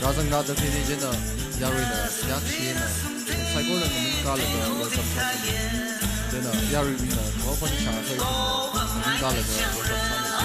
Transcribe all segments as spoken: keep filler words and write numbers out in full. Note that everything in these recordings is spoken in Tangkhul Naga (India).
Rāzang rāda khaleiya chieina yaruina, yakshiena, saikorana ningkalaga welcome sāsa. Chieina yaruina, kho phone shang soi, ningkalaga welcome sāsa.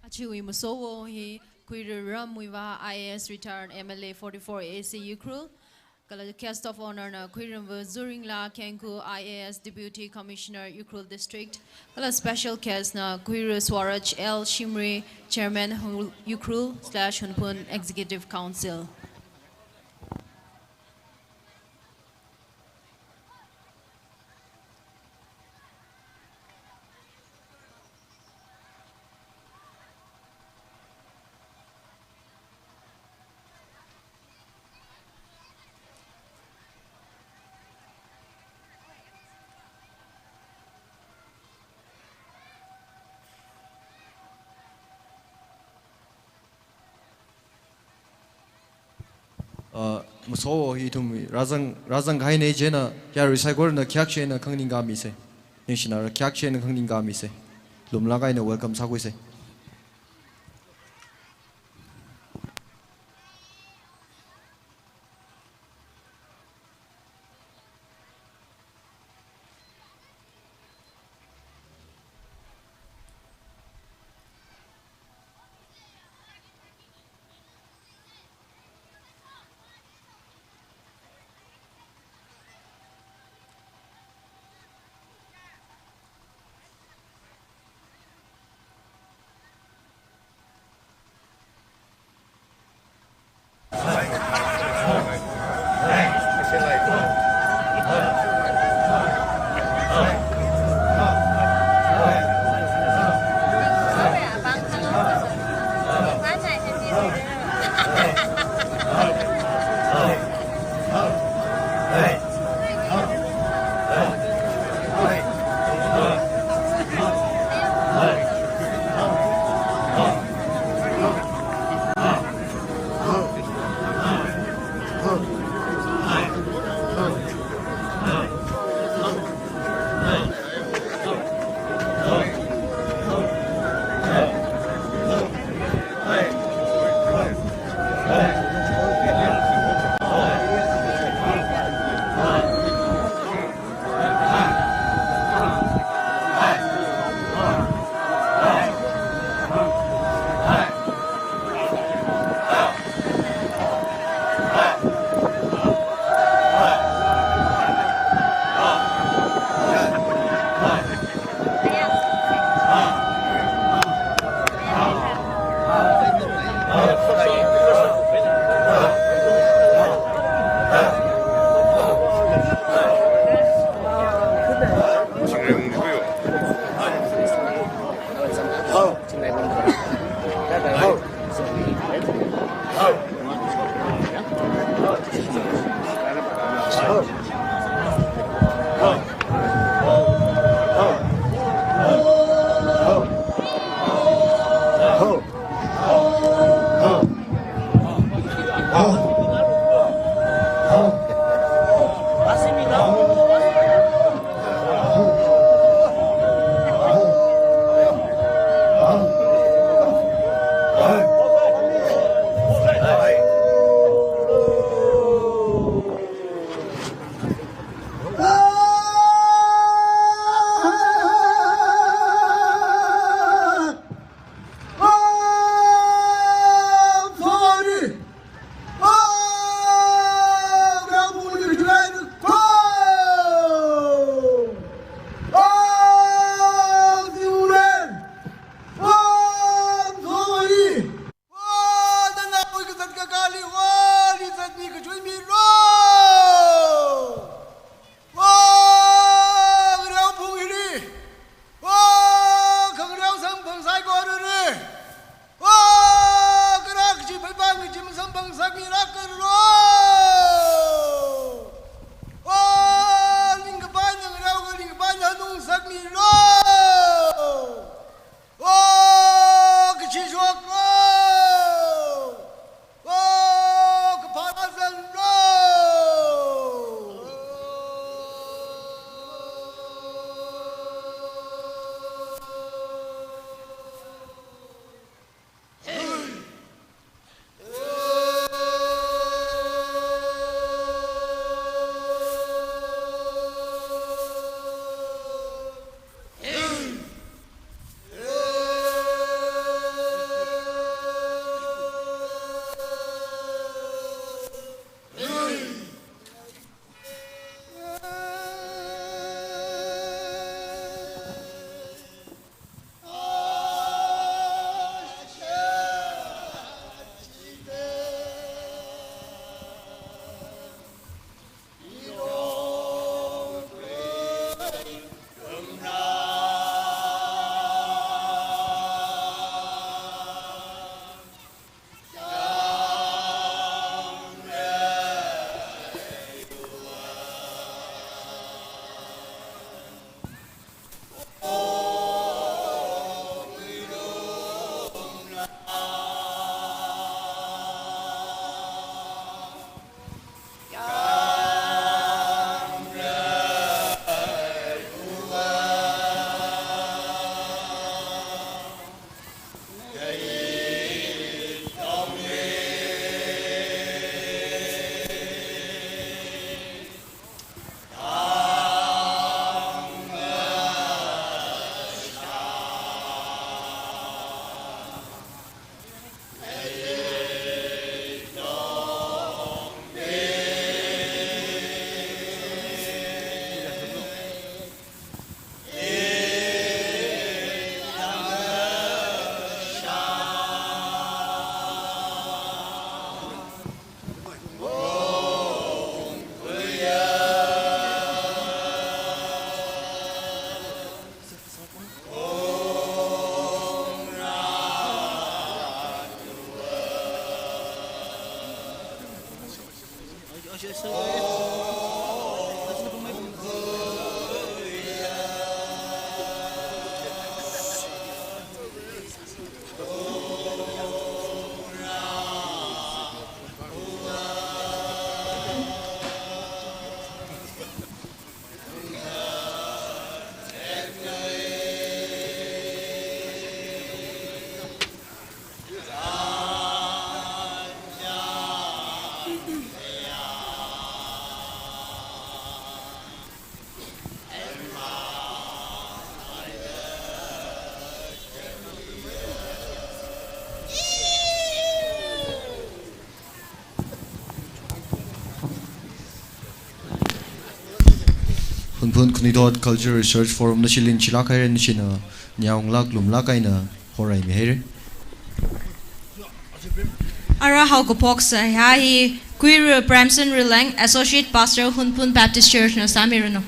Achiwui masowo hi Khuira Rammuivah, I A S retired, M L A forty-four A C Ukhrul. Kala guest of honour na Khuiramva Zuringla Khengku, I A S Deputy Commissioner, Ukhrul District. Kala special guest na Khuira Swaraj L Shimray, Chairman, Hu-, Ukhrul slash Hunphun Executive Council. Uh, masowo hi ithum rāzang, rāzang kahaina chieina, yarui saikorana khayākshina khanganing khamisa. Ningshina ra khayākshina khanganing khamisa. Lumlak eina welcome sākhuisa. Hunphun Khanuithot Culture Research Forum na shilin chilak haira, na shina nyaunglak lumlak eina horai mihaira. Ara haokaphok seihā hi Kuiru Premson Rileng, Associate Pastor, Hunphun Baptist Church na sāmiranu.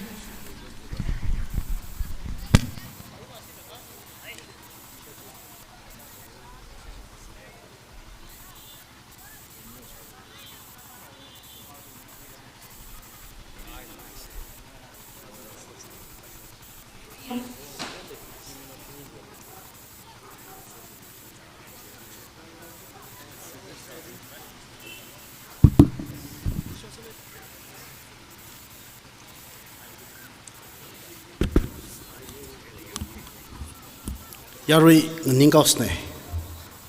Yarui nganingkaosne.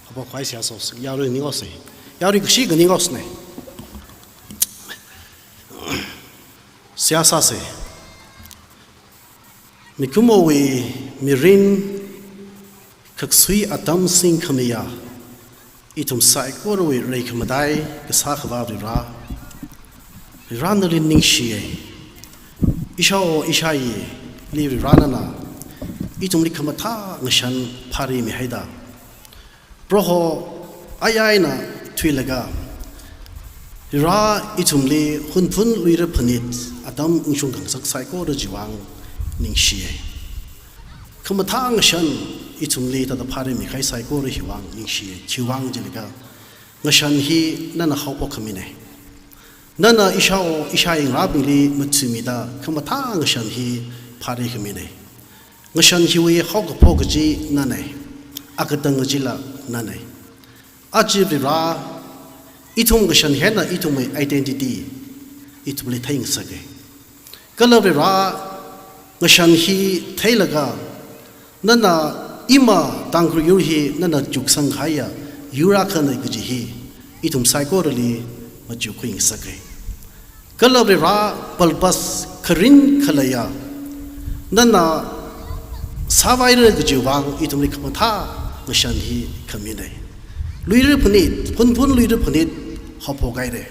Haophok khavai seihā sāsa. Yarui ningkaosne. Yarui kashi nganingkaosne. Seihā sāsa. Mikumowui mirin khaksui atam singkhamiya, ithum saikorawui reikhamatei kasā Akhava Varivara, Varivara nali ningshiya. Ishāwo ishāyili Varivara nana ithumli khamathā ngashan phārimihaida, Proho ayai eina thuilaga, Varivara ithumli Hunphun Luira Phanit atam ungshung khangasak saikora chiwui vang ningshiya. Khamathā ngashan ithumli thāda phārimi kahai saikora hiwui vang ningshiya. Khiwui vang jilaga, ngashan hi nana haophok khamina. Nana ishāwo ishāyi ngarābingli mathuimida khamathā ngashan hi phāri khamina. Ngashan hiwui haokaphok kaji nana, akatang kajila nana. Aja Varivara, ithum ngashan hina ithumwui identity ithumli theingasaka. Kala Varivara, ngashan hi theilaga, nana ima Tangkhul yur hi nana chuksang kahaiya yur akhana kaji hi ithum saikorali machukkhuingasaka. Kala Varivara, purpose kharing khaleiya nana sāvaira kajiwui vang ithumli khamathā ngashan hi khamina. Luira Phanit, Hunphun Luira Phanit haophok haira.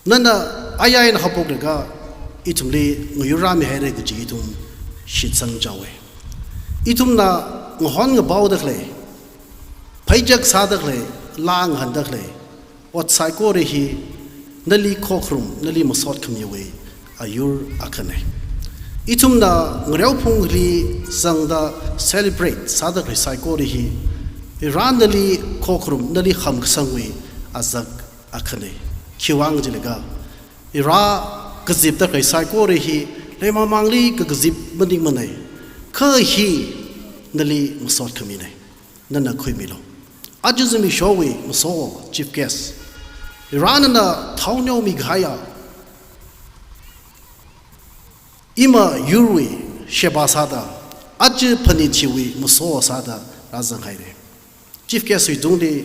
Nana ayai eina haophoklaga ithumli ngayurrāmihaira kaji ithum shitsang chaowa. Ithumna ngahon ngapaoda khalei, pheichak sāda khalei, laa ngahānda khalei, ot saikora hi nali khokharum, nali masot khamiwui ayur akhana. Ithumna ngareophungli zangda celebrate sāda khalei saikora hi, Varivara nali khokharum, nali hamkasangwui azak akhana. Khiwui vang jilaga, Varivara kazipda khalei saikora hi leimamangli kakazip maningmana. Kha hi nali masot khamina. Nana khuimilu. Aja zimikshowui maso Chief Guest, Varivara nana thaoneomi kahaiya ima yurwui sheba sāda, aja phanit hiwui maso sāda rāzang haira. Chief Guest wui tungli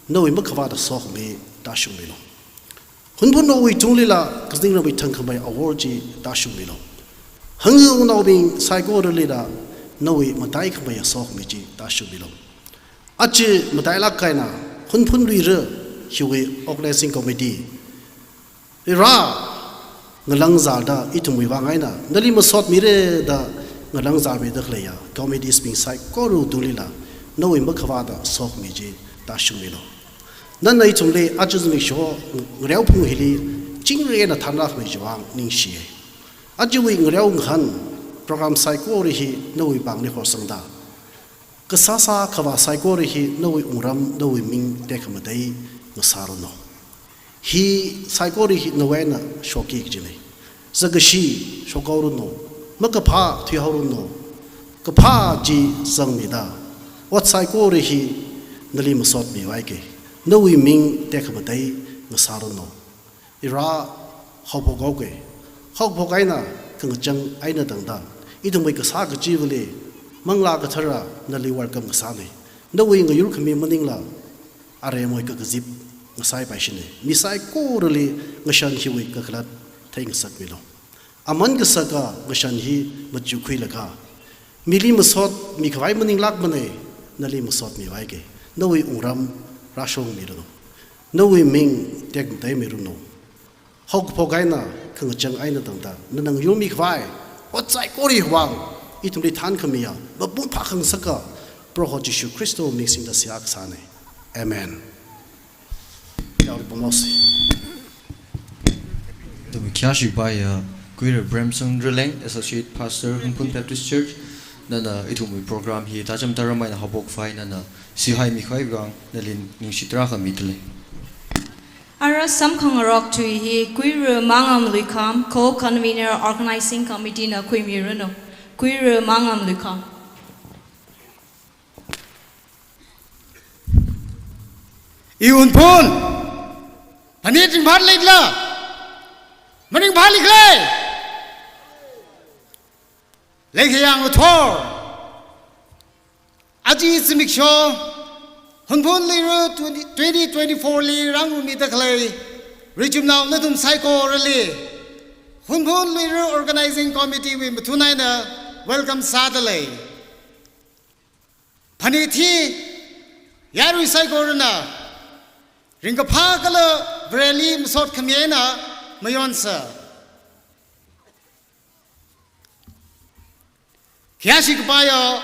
nawui makhavāta sokhami tāshungmilu. Hunphunwui tunglila kazingramwui thangkhamei awor chi tāshungmilu. Hangwui wungnaobing saikoralila nawui mataikhameiya sokhami chi tāshungmilu. Aja matailāk eina Hunphun Luira hiwui organizing committee, Varivara ngalāngzāda ithumwui vang eina nali masotmira da ngalāngzāmida khaleiya committees bing saikora tunglila nawui makhavāta sokhami chi tāshungmilu. Nana ithumli aja zimiksho ngareophung hili chingri eina thanrākhamei chiwui vang ningshiya. Ajawui ngareo ngahān program saikora hi nawui pāngli horsangda, kasāsā khavā saikora hi nawui wungram, nawui ming tekhamatei ngasāranu. Hi saikora hi nawui eina shokki kajina. Zakashi shokhaoranu, makaphā thuihaoranu, kaphā chi zangmida, ot saikora hi nali masotmihaoki. Nawui ming tekhamatei ngasāranu. Ira haophok haoki. Haophok eina khangachang eina tangda, ithumwui kasā kachivali Manglā Kathara nali welcome kasāna. Nawui ngayurkhami maningla aremwui kakazip ngasaipaishina. Mi saikorali ngashan hiwui kakhalat theingasakmilu. Aman kasaka ngashan hi machukhuilaga, mili masotmi khavai maninglākmana, nali masotmihaoki. Nawui wungram rāshungmiranu. Nawui ming tekmateimiranu. Haophok eina khangachang eina tangda, nana ngayurmi khavai ot saikora hiwui vang ithumli thankhamiya mapung phākhangasaka Proho Jishu Khristawui ming singda seihā kasāna. Amen. Yaori pamlosi. Ithumwui khayāshi kapaiya Kuira Bremsung Rileng, Associate Pastor, Hunphun Baptist Church, nana ithumwui program hi tacham taram eina haophok khavai nana seihā mikahaivang nali ningshi tarākha midalei. Ara samkhangarok tui hi Kuira Mangam Luikham, Co-Convener, Organizing Committee na khuimiranu. Kuira Mangam Luikham. Iwui Hunphun, phanit ringphālei la, maringphālei khala? Leikhayang ngathor. Aja zimiksho, Hunphun Luira twenty, twenty twenty-four li rāngarumida khalei richumnao nathum saikorali Hunphun Luira Organizing Committee wui mathun eina welcome sādalei. Phanit hi yarui saikorana ringkaphā kala Vareli masot khami eina mayonsa. Khayāshi kapaiya